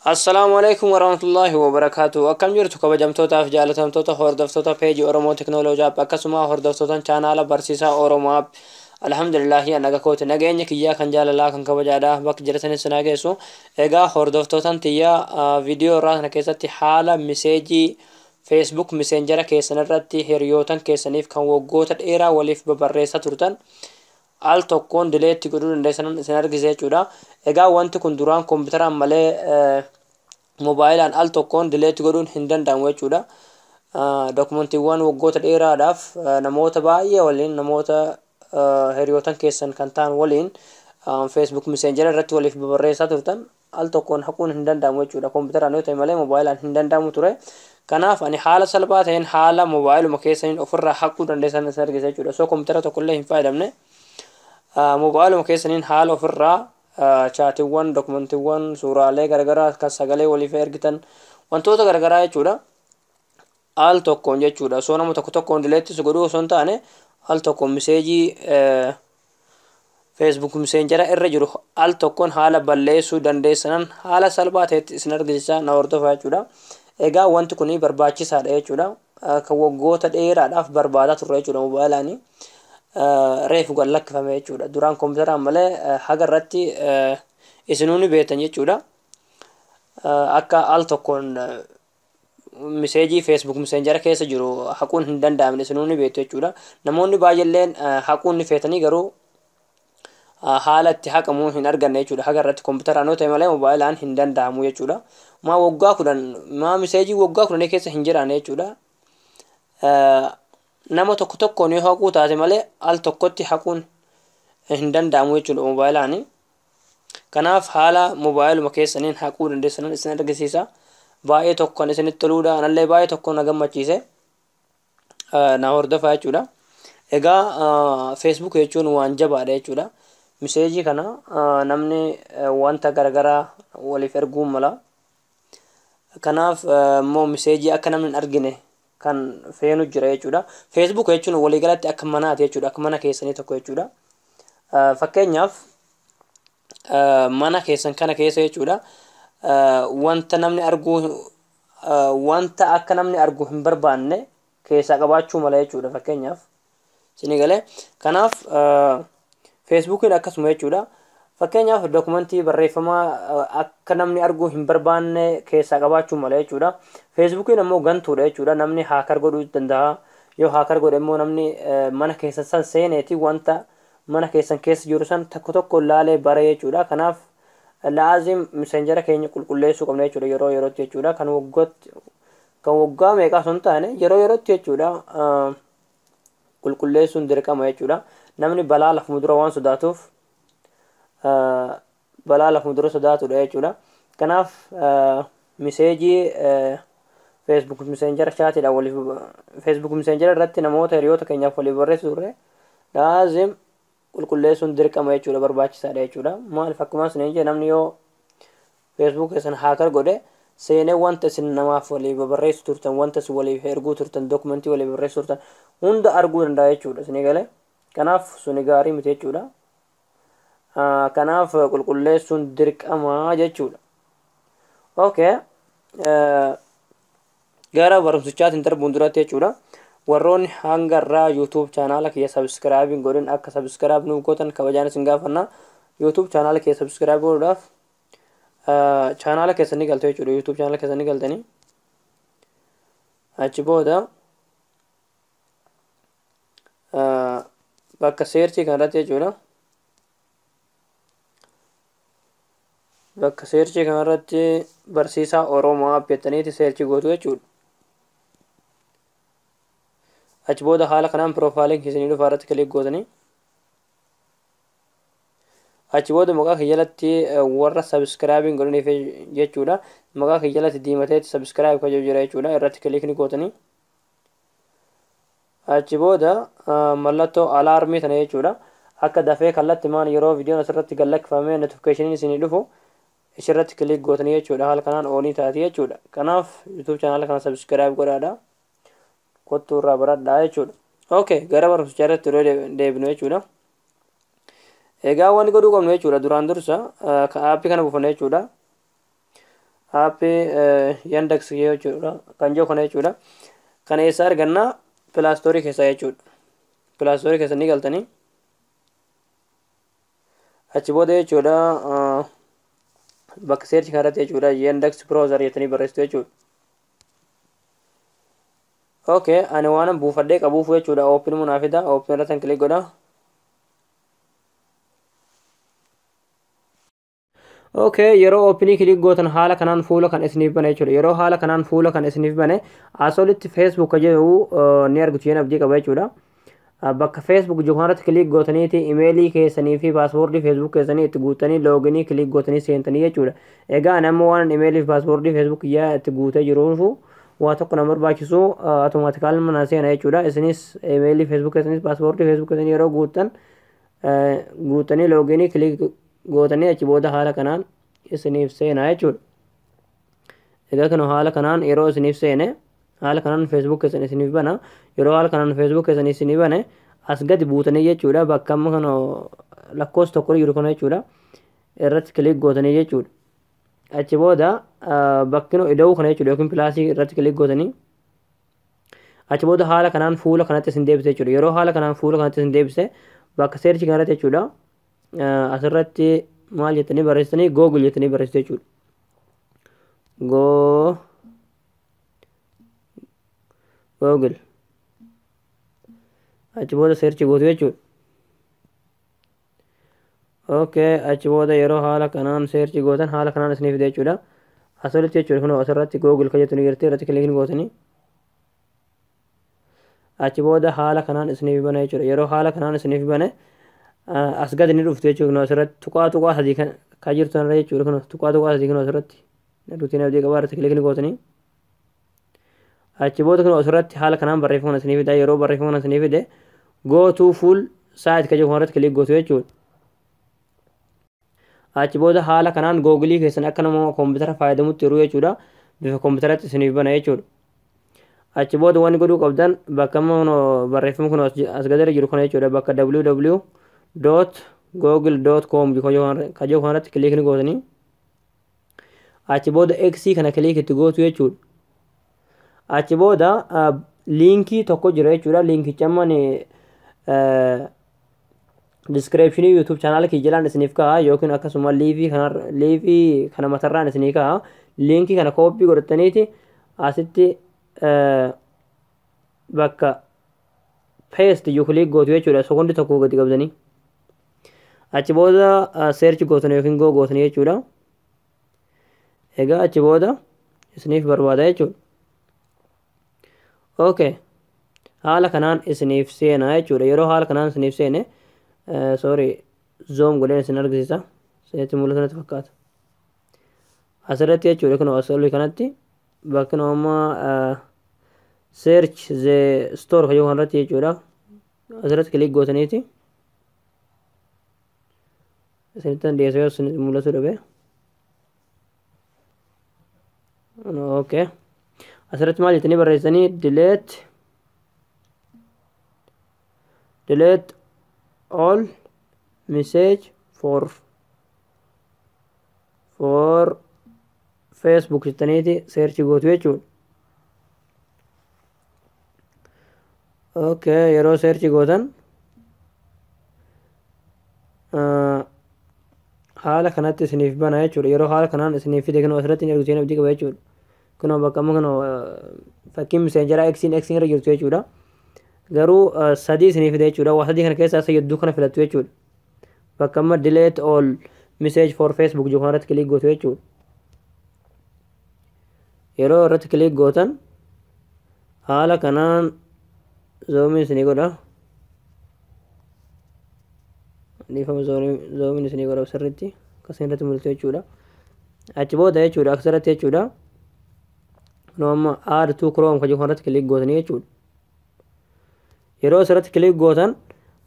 Assalaamu alaikum warahmatullahi wabarakaatu. Akkam jirtu kabajamtootaaf jaalatamtoota hordoftoota peejii Oromoo Teknooloojii App, akkasuma hordoftoota chaanaala Barsiisaa Oromoo App. Alhamdulillahi, naga kooti, nageenya kiyyaa kan jaalalaa kan kabajaadha bakka jiratanis na geessu. Egaa hordoftootan tiyyaa, viidiyoo irraa kana keessatti haala message Facebook Messenger keessan irratti hiriyootan keessaniif kan waggoota dheeraa waliif babarreessaa turtan al tokkoon delete godhuu dandeessan isin argisiisa jechuudha. Egaa wanti kun duraan kompiitaraan malee moobaayilaan al tokkoon delete godhuun hin danda'amu jechuudha. Dookumentiiwwan waggoota dheeraadhaaf namoota baay'ee waliin, namoota hiriyootan keessan kan ta'an waliin Facebook Messenger irratti waliif babarreessaa turtan al tokkoon haquun hin danda'amu jechuudha. Kompiitaraan yoo ta'e malee moobaayilaan hin danda'amu ture. Kanaaf ani haala salphaa ta'een haala moobaayiluma keessaniin ofirraa haquu dandeessan isin argisiisa jechuudha. Osoo kompiitara tokkollee hin fayyadamne moobaayiluma keessaniin haala ofirraa chaatiiwwan, dookumentiiwwan, suuraalee garaagaraa kan sagalee waliif ergitan, wantoota garaagaraa jechuudha. Al tokkoon jechuudha. Osoo nama tokko tokkoon delete godhuu osoo hin taane al tokkoon message Facebook Messenger irra jiru al tokkoon haala balleessuu dandeessanan haala salphaa ta'etti isin argisiisa, na hordofaa jechuudha. Egaa wanti kun barbaachisaadha jechuudha. Kan waggoota dheeraadhaaf barbaadaa turre jechuudha moobaayilaanii. Reefu gad lakkifame jechuudha. Duraan kompiitaraan malee haga irratti isinuu ni beektan jechuudha. Akka al tokkoon message Facebook Messenger keessa jiru haquun hin danda'amne isinuu ni beektu jechuudha. Namoonni baay'eelleen haquun ni feetanii garuu haala itti haqamuu hin arganne jechuudha. Haga irratti kompiitaraan yoo ta'e malee moobaayilaan hin danda'amu jechuudha. Maa waggaa 10 maa message waggaa 10 keessa hin jiraanne jechuudha. Nama tokko tokkoon yoo haquu taate malee al tokkotti haquun hin danda'amu jechuudha moobaayilaani. Kanaaf haala moobaayiluma keessaniin haquu dandeessan isin argisiisa. Baay'ee tokko kan isinitti toluudha. Anallee baay'ee tokko na gammachiise. Na hordofaa jechuudha. Egaa Facebook jechuun waan jabaadha jechuudha. Message kana namni wanta garaagaraa waliif erguu mala. Kanaaf immoo message akka namni hin argine kan feenu jira jechuudha. Facebook jechuun waliigalatti akka manaati jechuudha. Akka mana keessanii tokko jechuudha. Fakkeenyaaf mana keessan kana keessa jechuudha. Wanta namni arguu, wanta akka namni argu hin barbaanne keessaa qabaachuu mala jechuudha fakkeenyaaf. Isinii galee? Kanaaf Facebookiin akkasuma jechuudha. Fakkeenyaaf dookumentii barreeffamaa akka namni arguu hin barbaanne keessaa qabaachuu mala jechuudha. Facebookiin ammoo gantuudha jechuudha. Namni hacker godhuu danda'a. Yoo hacker godhe immoo namni mana keessan san seeneeti wanta mana keessan keessa jiru san tokko tokko laalee bare jechuudha. Kanaaf laazim Messenger keenya qulqulleessuu qabna jechuudha yeroo yerootti jechuudha. Kan waggooti, kan waggaa meeqaa osoo hin taane yeroo yerootti jechuudha qulqulleessuun dirqama jechuudha. Namni balaa lafuma dura waan sodaatuuf, balaa lafuma dura sodaatudha jechuudha. Kanaaf message Facebook Messenger chaatiidhaan waliif Facebook Messenger irratti namoota hiriyoota keenyaaf waliif barreessu turre laazim qulqulleessuun dirqama jechuudha, barbaachisaadha jechuudha. Maaliif? Akkuma isin jedhe, namni yoo Facebook keessan hacker godhe seenee wanta isin namaaf waliif barreessu turtan, wanta isin waliif erguu turtan, dookumentii waliif barreessu turtan hunda arguu danda'a jechuudha. Isinii galee? Kanaaf suni gaarii miti jechuudha. Kanaaf qulqulleessuun dirqama jechuudha. Okay. Gara barumsichaatiin darbuun duratti jechuudha. Warroonni hanga irraa YouTube chaanaala kiyya subscribe hin godhin akka subscribe nuuf gootan kabajaan isin gaafanna. YouTube chaanaala kiyya subscribe godhuudhaaf chaanaala keessan ni galtu jechuudha. YouTube chaanaala keessan ni galtanii. Achi booda bakka search kanarratti jechuudha. Bakka search kanarratti Barsiisaa Oromoo App jettaniiti search gootu jechuudha. Achi booda haala kanaan piroofaayiliin keessanii dhufa, irratti click gootanii. Achi booda maqaa kiyya jalatti warra subscribe hin godhaniif jechuudha. Maqaa kiyya jalatti diimateetti subscribe kan jira jechuudha. Irratti click ni gootanii. Achi booda mallattoo alarm tana jechuudha. Akka dafee kallattimaan yeroo viidiyoon asirratti gad lakkifamee notificationiin isinii dhufu isirratti click gootanii jechuudha. Haala kanaan on taati jechuudha. Kanaaf YouTube chaanaala kana subscribe godhaadha. Kottuu irraa baradhaa jechuudha. Okay, gara barumsichaa irratti yeroo deebinu jechuudha. Egaa wanni godhuu qabnu jechuudha duraan dursa app kana buufanna jechuudha. Aappii Yandex jechuudha kan jiru kana jechuudha. Kana eessa arganna? Play Store keessaa jechuudha. Play Store keessa ni galtanii, achi booda jechuudha bakka search kanarratti jechuudha Yandex Browser jettanii barreessitu jechuudha. Okay, ani waan buufadhee qabuuf jechuudha open munaa fida. Open irratti click godha. Okay, yeroo openii click gootan haala kanaan fuula kan isiniif bane jechuudha. Yeroo haala kanaan fuula kan isiniif bane, as olitti Facebook jedhu ni argitu jeen abdii qaba jechuudha. Bakka Facebook jiru kanarratti click gootaniiti imeelii keessanii fi paaswoordii Facebook keessanii itti guutanii looginii click gootanii seentanii jechuudha. Egaa ani amma waan imeelii fi paaswoordii Facebook kiyyaa itti guutee jiruufu waa tokko nama barbaachisu, automatically mana seena jechuudha. Isinis imeelii Facebook keessanis paaswoordii Facebook keessanii yeroo guuttan guutanii looginii click gootanii achi booda haala kanaan isiniif seenaa jechuudha. Egaa kan haala kanaan yeroo isiniif seene, haala kanaan Facebook keessan isiniif bana. Yeroo haala kanaan Facebook keessan isiniif bane, as gadi buutanii jechuudha bakka amma kana lakkoofsa tokko jiru kana jechuudha irratti click gootanii jechuudha. Achi booda bakki ida'uu kana jechuudha yookiin plusii irratti click gootanii, achi booda haala kanaan fuula kanatti isin deebise jechuudha. Yeroo haala kanaan fuula kanatti isin deebise, bakka search kanarratti jechuudha asirratti maal jettanii barreessitanii? Google jettanii barreessitu jechuudha. Google achi booda search gootu jechuudha. Okay, achi booda yeroo haala kanaan search gootan haala kanaan isiniif fide jechuudha. Asirratti jechuudha kun asirratti Google kan jettu ni jirti, irratti click gootanii achi booda haala kanaan isiniif bana jechuudha. Yeroo haala kanaan isiniif bane, as gadi ni dhuftu jechuudha. Kun asirratti tuqaa tuqaa sadii kan jirtu kanarra jechuudha. Kun tuqaa tuqaa sadii kun asirratti ruutiin abdii qabaa, irratti click gootanii achi booda kun asirratti haala kanaan barreeffama isinii fida. Yeroo barreeffama isinii fide, go to full site kan jedhu kanarratti click gootu jechuudha. Achi booda haala kanaan googilii keessan akka nama koompitara fayyadamutti yeroo jechuudha bifa koompitaratti isiniif bana jechuudha. Achi booda wanni godhuu qabdan bakka amma barreeffamni kun as gadeera jiru kana jechuudha, bakka www.google.com kan jedhu kanarratti click ni gootanii achi booda X kana click itti gootu jechuudha. Achi booda liinkii tokko jira jechuudha. Liinkicha amma descriptionii YouTube channel kiyya jalaan isiniif ka'a yookiin akkasuma liivii kana matarraan isinii ka'a. Liinkii kana copy godhataniiti asitti bakka paste iyyuu click gootu jechuudha. Sekoondii tokko gadi qabdanii. Achi booda search gootan yookiin go gootanii jechuudha. Egaa achi booda isiniif barbaada jechuudha. Okay. Haala kanaan isiniif seena jechuudha. Yeroo haala kanaan isiniif seene, sorry, zoom godheen isin argisiisa. Isinitti mul'atu natti fakkaata. Asirratti jechuudha kun as olii kanatti bakki amma search the store kan kanarratti jechuudha. Asirratti click gootaniiti. Isinitti dhiyeessee yoo isin mul'atu dhabe. Okay. Asirratti maal jettanii barreessanii? Delete all message for Facebook jettaniiti search gootu jechuudha. Okay, yeroo search gootan haala kanatti isiniif bana jechuudha. Yeroo haala kanaan isiniif fide, kunoo asirratti ni argitu abdii qaba jechuudha. Kunoo bakka amma kunoo fakkiin miseenjaraa Xiin Xiin irra jirtu jechuudha. Garuu sadii isiniif fide jechuudha. Waa sadii kana keessaa isa gidduu kana filattu jechuudha. Bakka amma delete all message for Facebook jedhu kanarratti click gootu jechuudha. Yeroo irratti click gootan haala kanaan zoomiin isinii godha. Dhiifama, zoomiin isinii godha sirriitti akkasii irratti mul'atu jechuudha. Achi booda jechuudha asirratti jechuudha. Kunoo amma add to Chrome kan jedhu kanarratti click gootanii jechuudha. Yeroo asirratti click gootan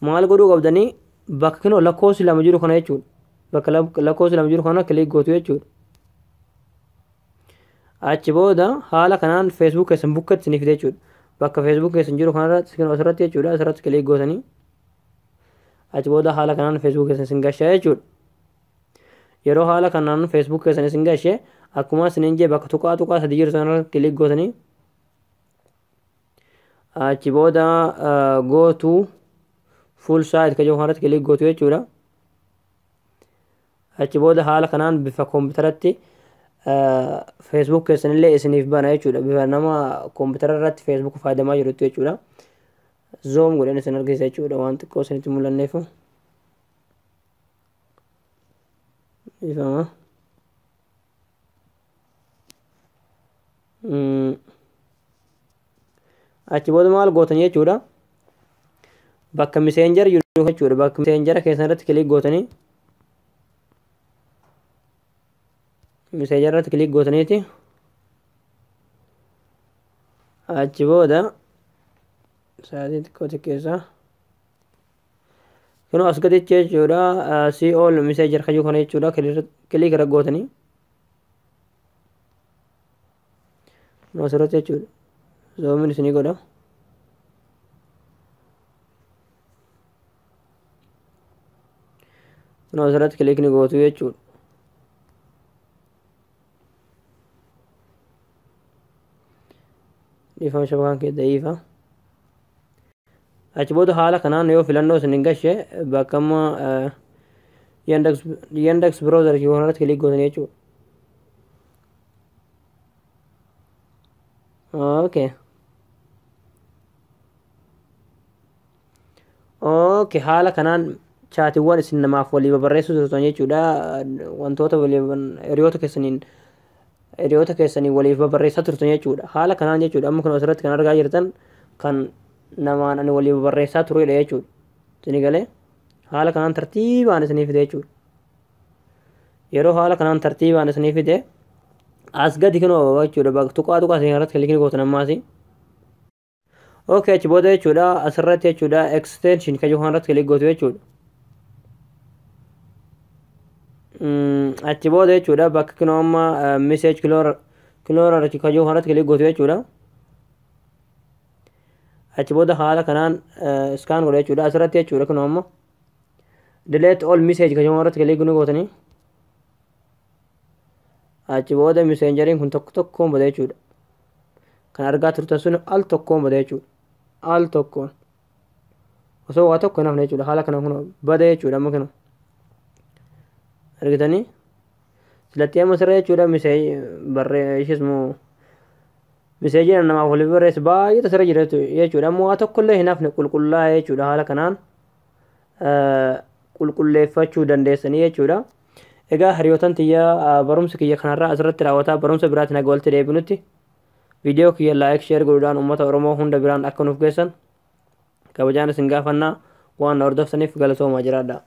maal godhuu qabdanii? Bakka kunoo lakkoofsi lama jiru kana jechuudha. Bakka lakkoofsi lama jiru kana click gootu jechuudha. Achi booda haala kanaan Facebook keessan bukkatti isinii fide jechuudha. Bakka Facebook keessan jiru kanarratti asirratti jechuudha asirratti click gootanii achi booda haala kanaan Facebook keessan isin gashaa jechuudha. Yeroo haala kanaan Facebook keessan isin gashee, Akkuma isiniin jee bakka tuqaa tuqaa sadii jiru sanarratti click gootanii achi booda go to full site ka jedhu kanarratti click gootu jechuudha. Achi booda haala kanaan bifa kompiitaratti Facebook keessanillee isiniif bana jechuudha. Bifa nama kompiitara irratti Facebook fayyadamaa jirutti jechuudha. Zoom godhan isin argisiisa jechuudha waan xiqqoo isinitti mul'anneefu. Ifama. Achi booda maal gootan jechuudha. Bakka Messenger jiru jechuudha. Bakka Messenger keessan irratti click gootanii Messenger irratti click gootaniiti. Achi booda sa'aatii xiqqoo xiqqeessaa. Kunoo as gaditti jechuudha. See all Messenger kan jiru kana jechuudha. Click irra gootanii. Kunoo asirratti jechuudha. Zoomiin isinii godha. Kunoo asirratti click ni gootu jechuudha. Dhiifama, shabakaan kee da'iifa. Achi booda haala kanaan yoo filannoo isin hin gashe bakka amma Yandex browser kanarratti click gootanii jechuudha. Okay. Okay, haala kanaan chaatiiwwan isin namaaf walii babarreessuu turtan jechuudha. Wantoota walii hiriyoota keessaniin waliif babarreessaa turtan jechuudha. Haala kanaan jechuudha. Amma kun asirratti kan argaa jirtan kan namaan ani walii babarreessaa turedha jechuudha. Isinii galee haala kanaan tartiibaan isinii fide jechuudha. Yeroo haala kanaan tartiibaan isinii fide as gadi kunoo jechuudha, bakka tuqaa tuqaa isin irratti click gootan ammaasi. Okay, achi booda jechuudha asirratti jechuudha extension kan jedhu kanarratti click gootu jechuudha. Achi booda jechuudha bakka kunoo amma message cleaner kan jedhu kanarratti click gootu jechuudha. Achi booda haala kanaan scan godha jechuudha asirratti jechuudha. Kunoo amma delete all message kan jedhu kanarratti click gootanii achi booda Messengeriin kun tokko tokkoon bada jechuudha. Kan argaa turtan sun al tokkoon bada jechuudha. Al tokkoon. Osoo waa tokko hin hafne jechuudha. Haala kana kun bada jechuudha amma kana. Argitanii? Silatti amma sirra jechuudha barree ishis moo messageiin namaaf waliif barreessu baay'eetu sirra jira jechuudha. Amma waa tokkollee hin hafne, qulqullaa'ee jechuudha. Haala kanaan qulqulleeffachuu dandeessanii jechuudha. Egaa hiriyootan tiyyaa, barumsa kiyya kanarraa asirratti raawwataa. Barumsa biraatiin haga walitti deebinutti viidiyoo kiyya like, share godhuudhaan uummata Oromoo hunda biraan akka nuuf geessan kabajaan isin gaafannaa. Waan na hordoftaniif galatoomaa, jiraadha.